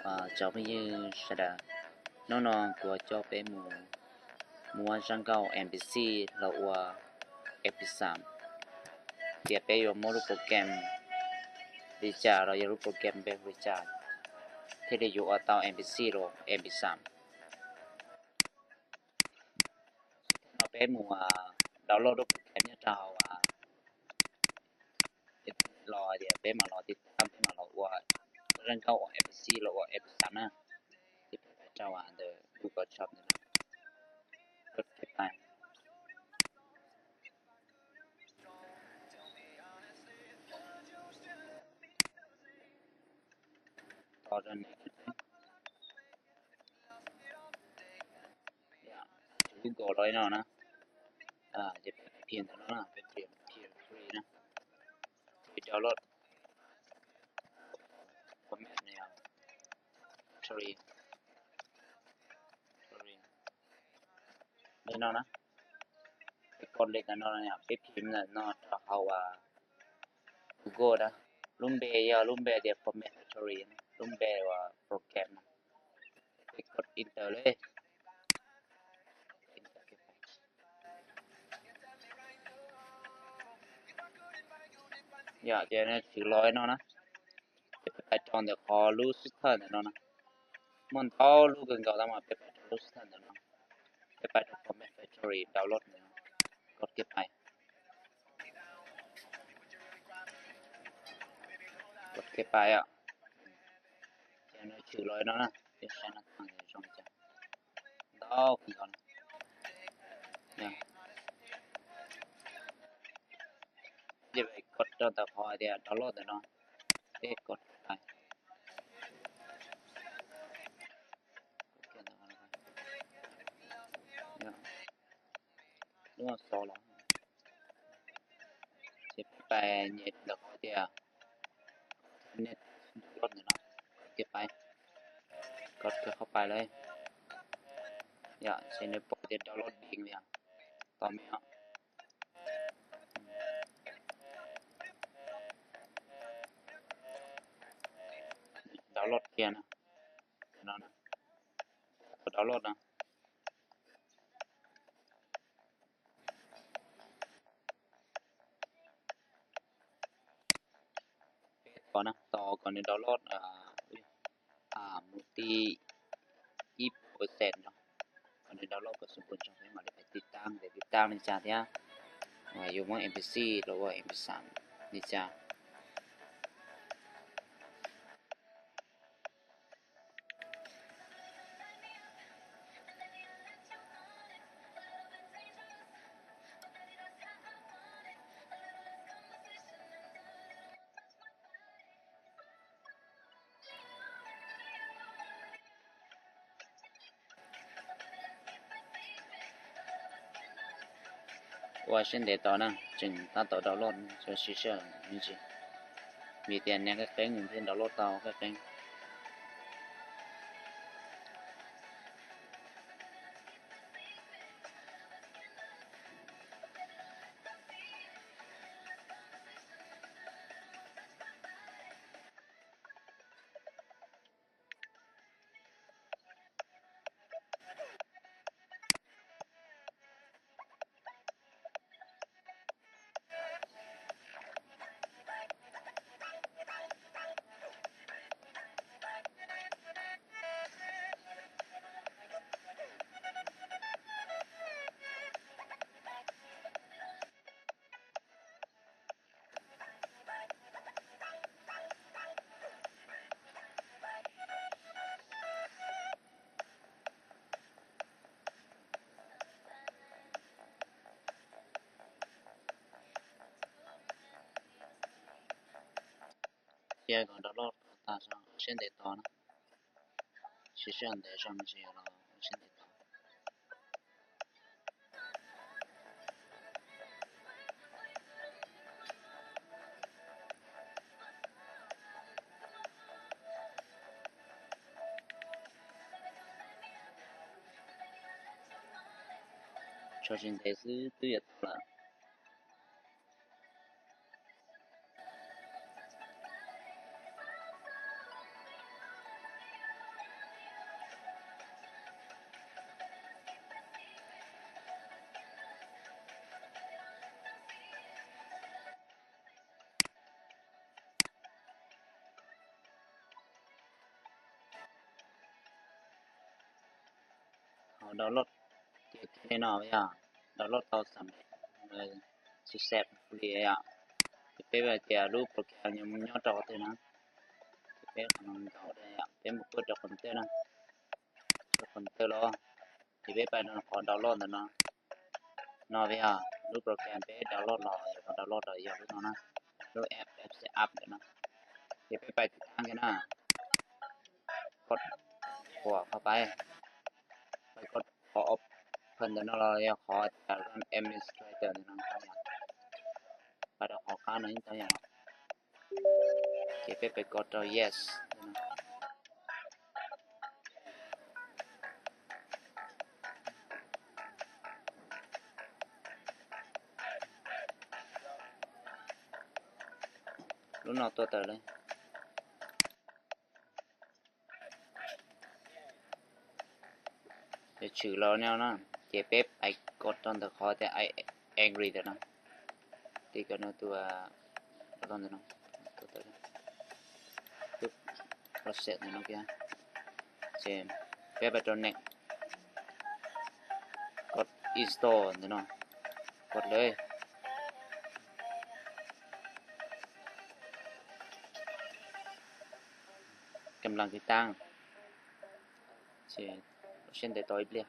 Cov phooj ywg sawv daws, hnub no kuv coj peb mus muab zaj nkauj N P C los ua F P xam, tias peb yuav muab lub program li cas los yog lub program npe li cas thiaj li yuav ua tau N P C los F P xam. Xub thawj no peb mus download lub program nyob rau hauv internet los tias peb mam los tiv tab peb mam los ua zaj nkauj ua F P C los ua F P xam na. Ces peb pais rau ntawm Google Chrome ntawm no, Code K Py. Tos rau nws. Tshuav Google los li no na. Ces peb piav ntawm no na, peb piav free na. Peb download format no, sorry, sorry, li no na. Peb copy li ntawm no, peb piav ntawm no rau hauv Google na. Lub npe yog lub npe tias Format Factory, lub npe uas program no. Peb kov enter li. Yog ces nws tshwm los li no na. Ces peb pais rau ntawm qhov lub xub thawj ntawm no na. Muaj ntau lub kawg nkaus tab mas peb pais rau lub xub thawj ntawm no. Peb pais rau Format Factory download ntawm no. Kov K Py. Kov K Py os. Ces nws tshwm los li no na, peb saib no tag zoo li cas. Ntau kawg nkaus. Ces peb kov rau ntawm qhov hais tias download ntawm no, peb kov K Py. Lub xov los, ces peb pais nyem ntawm qhov tias download ntawm no, K Py, kov K Py lawm. Yog ces nws pom tias download being yog, tos me os. Download kiag no, download no. Peb tos na, tos kom nws download mus ti ib percent no, kom nws download kom xu pus ntsoog peb mam li pais tiv tab, tiv tab li cas thiab, yuav muab N P C los ua N P C xam li cas. Ua siab ntev tos na, tseem tab tom download, siv sij hawm me ntsis, vim tias nws qeeb qeeb nws thiaj download tau qeeb qeeb. Cia kom download tag, siab ntev tos na, siv sij hawm ntev zog me ntsis los siab ntev tos. Tso tsis ntev xwb twb yuav tau lawm. Qhov download tias kiag li no yog download tau xam successfully yom. Ces peb hais tias lub program nyob rau qhov twg no, ces peb qhov no nkaus da yom, peb mus kuaj rau computer na, rau computer los, ces peb pais rau qhov download ntawm no. No yog lub program peb download los, yog qhov download los yog lub no na, lub app, app setup ntawm no. Ces peb pais tiv tam kiag na, koj, qhov pais, pais koj qhov open ntawm no los yog qhov tias run administrator ntawm no, pais rau qhov qab no yeej tau yom. Ces peb pais koj rau yes. Lub no tuaj tawm li. Yuav tshwm los no na, ces peb pais koj rau ntawm qhov tias I agree ntawm no. Tiv kom no tua, tua ntawm no, tua ntawm no, process ntawm no kiag. Ces peb pais rau next, koj install ntawm no, koj lawm. Kam las kwv tag, ces siab ntev tau ib pliag.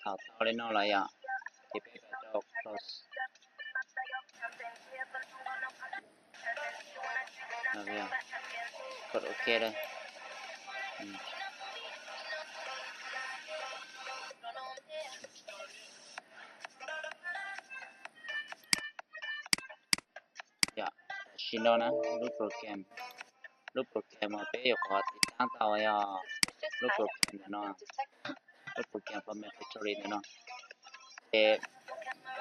Thaum tau li no lawm yom, ces peb pais rau close. Koj ok li. Yog, tam sim no na, lub program, lub program uas peb yuav qhov tiv tam tau yog lub program ntawm no, lub program for Mac Factory ntawm no. Ces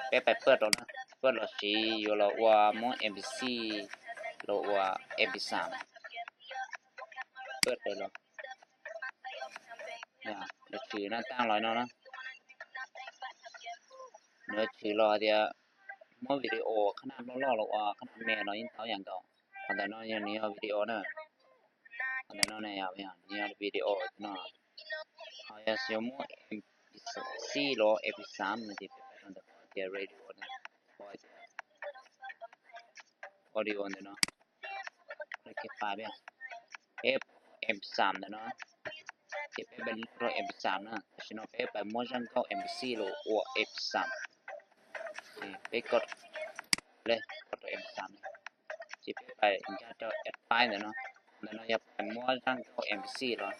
peb pais paj rau na, paj los sis yuav los ua muab M P C los ua M P xam. Paj los, yuav tshwm na, tam los no na, yuav tshwm los tias muab video qhab naj loj loj los ua qhab naj me no yeej tau ib yam nkaus. Qhov ntawm no yog nws yog video na. Qhov ntawm no ne, nws yog video no. Ho yog xav muab M P C los M P xam no ces peb pais rau ntawm qhov tias radio na, qhov tias audio ntawm no, peb pais, peb pom M P xam ntawm no, ces peb pais rau M P xam na. Tam sim no peb pais muab zaj nkauj M P C los ua M P xam. Ces peb koj li, koj rau M P xam na, ces peb pais nkag rau add file ntawm no. Ntawm no yog pais muab zaj nkauj M P C los,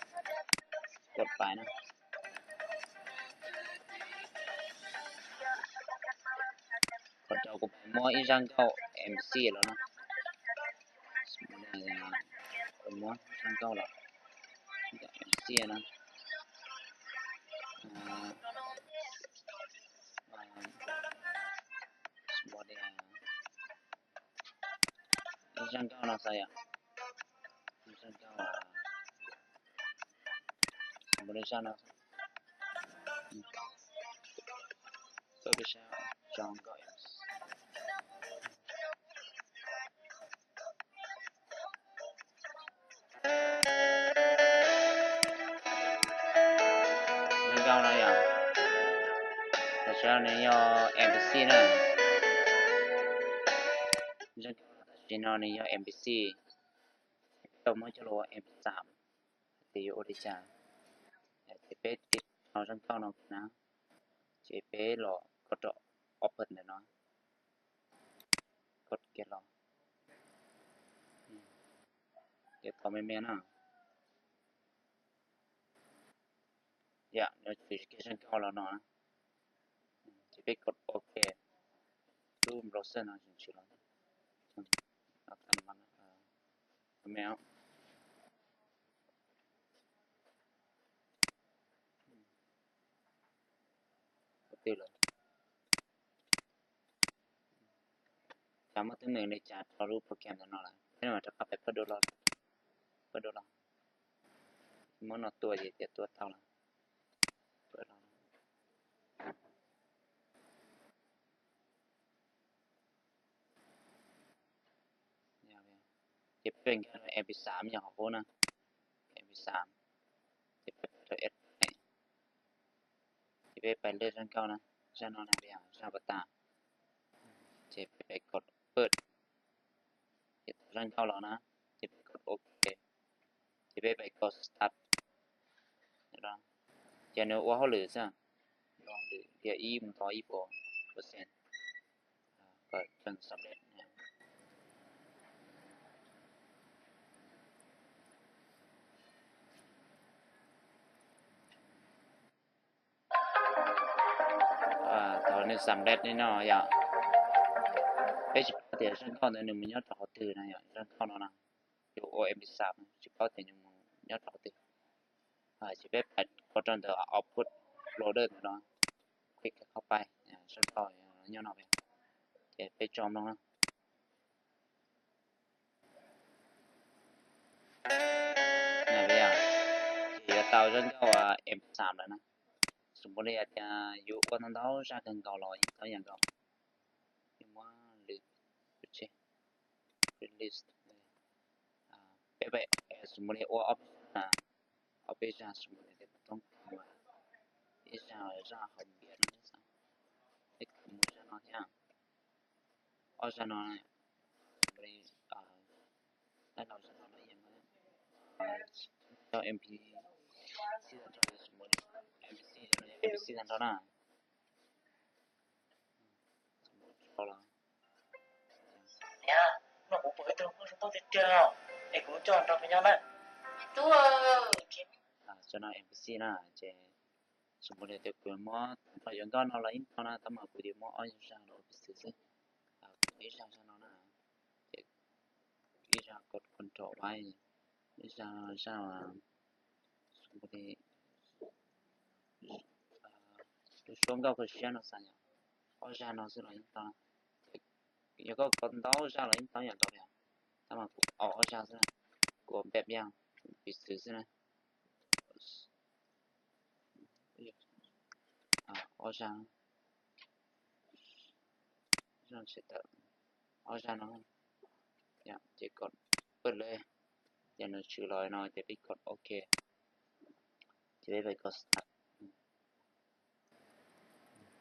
koj pais na. Qhov rau kuv pais muab ib zaj nkauj M P C los na. Muab zaj nkauj los, M P C na. Ib zaj nkauj no xwb yom. Ib zaj nkauj, mus li zaj no. Koj peb sab zoo nkauj. Zaj nkauj no yom, tam sim no nws yog M P C na. Zaj nkauj tam sim no nws yog M P C, peb tau muab coj los ua M P xam, ces yuav ua li cas? Ces peb tiv no zaj nkauj no na, ces peb los koj rau open ntawm no, koj kiag los, ces tau me me na. Yom, nws tshwm kiag zaj nkauj los no na, ces peb koj ok, lub browser no tshwm los, me me. twg lawm. Cas muaj teeb meem li cas rau lub program ntawm no lawm, peb mam rov qab pais pab dua los, pab dua los, muab no tua ces tias tua tau lawm. Ces peb nkag rau M P xav yog qhov qub na, M P xav, ces peb rau, ces peb pais lej zaj nkauj na, zaj no na, zaj pas tas, ces peb pais kom paj, ces tau zaj nkauj los na, ces peb kom ok, ces peb pais kom start. Ces nws ua hauj lwm xwb, ua hauj lwm tias ib mus tau ib puas percent, kom tseem xam lej. Thaum nws xam lej li no yom, peb tsis paub tias zaj nkauj ntawd nws mus nyob rau qhov twg na yom, zaj nkauj no na, yuav ua M P xav tsis paub tias nws mus nyob rau qhov twg. Ces peb pais ua rau ntawm output folder ntawm no, click qhov pais, zaj nkauj nyob no, ces peb tso mloog na. Ces yuav tau zaj nkauj M P xav lawm na. Xws mus li hais tias yuav ua ntau ntau zaj kawg nkaus los yeej tau ib yam nkaus. Yeej muab lwm, release, peb pais, xws mus li ua ob peb zaj, ob peb zaj xws mus li tias kuv toob ib zaj, zaj hauv npias no xwb, peb mus zaj no thiab, ob zaj no, xws mus li, zaj no, zaj no no, cov M P xij tag nrho, xws mus li M P xij tag nrho, M P xij tag nrho na. Niam, no kuv pom ib tug nkauj zoo nkauj tiag tiag, es kuv coj nrog peb nyob na. Cov no M P xij na, ces xws mus li tias kuv muab tag nrho cov nkauj no los yeej tau na, tab mas kuv yuav muab ob zaj los piv xwv xwb. Kuv muab ib zaj zaj no na, ces ib zaj kom control, ib zaj zaj, xws mus li tus suab nkauj kho siab no xav yom, ob zaj no xwb los yeej tau. Yog koj kho ntau zaj los yeej tau yam nkaus li, tab mas kuv ua ob zaj xwb, kuv ua npem yaj piv xwv xwb na. Ob zaj, ob zaj no, ces kom paj lawm, ces nws tshwm los no ces peb kom ok, ces peb pais kom start.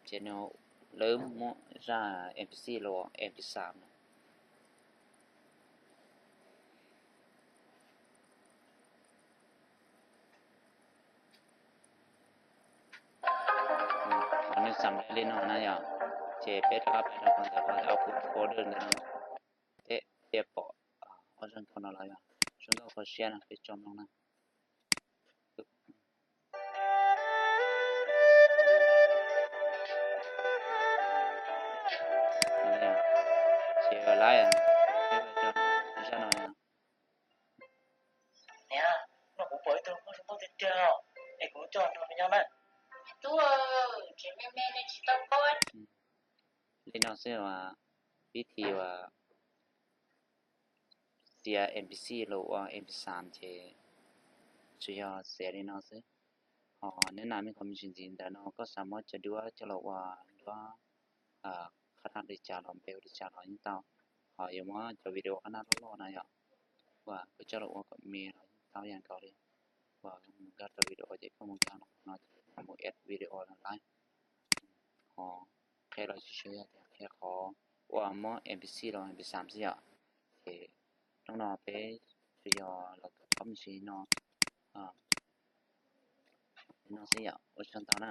Ces nws lawv muab zaj M P xij los M P xav no. Thaum nws xam lej li no na yom, ces peb rov qab pais rau qhov ntawm qhov output folder ntawm no, peb thiaj pom ob zaj nkauj no los yog suab nkauj kho siab no, peb tso mloog na. Ces lawv, peb zaj no, niam, no kuv pom ib tug nkauj zoo nkauj tiag tiag, es kuv coj nrog peb nyob na. Tub, tsev me me ne tsis tau paub. Li no xwb as, vib thi uas txiav M P xij los ua M P xav ces tsuas yog txiav li no xwb. Ho neb nam me qhov me ntsis ntxiv ntawm no koj xav muab cov duab coj los ua duab qhab nab li cas los npe ua li cas los yeej tau. Ho yuav muab cov video qhab nab loj loj na yom, uas koj coj los ua kom me los yeej tau ib yam nkaus li. Uas mus nkag rau video ces koj mus nkag no ces mus add video no lawm. Ho qhia los tsis tshua yog tias qhia qhov uas muab M P xij los M P xav xwb yom. Ces hnub no peb tsuas yog los kawm qhov me ntsis no, no xwb yom, ua tsaug ntau na.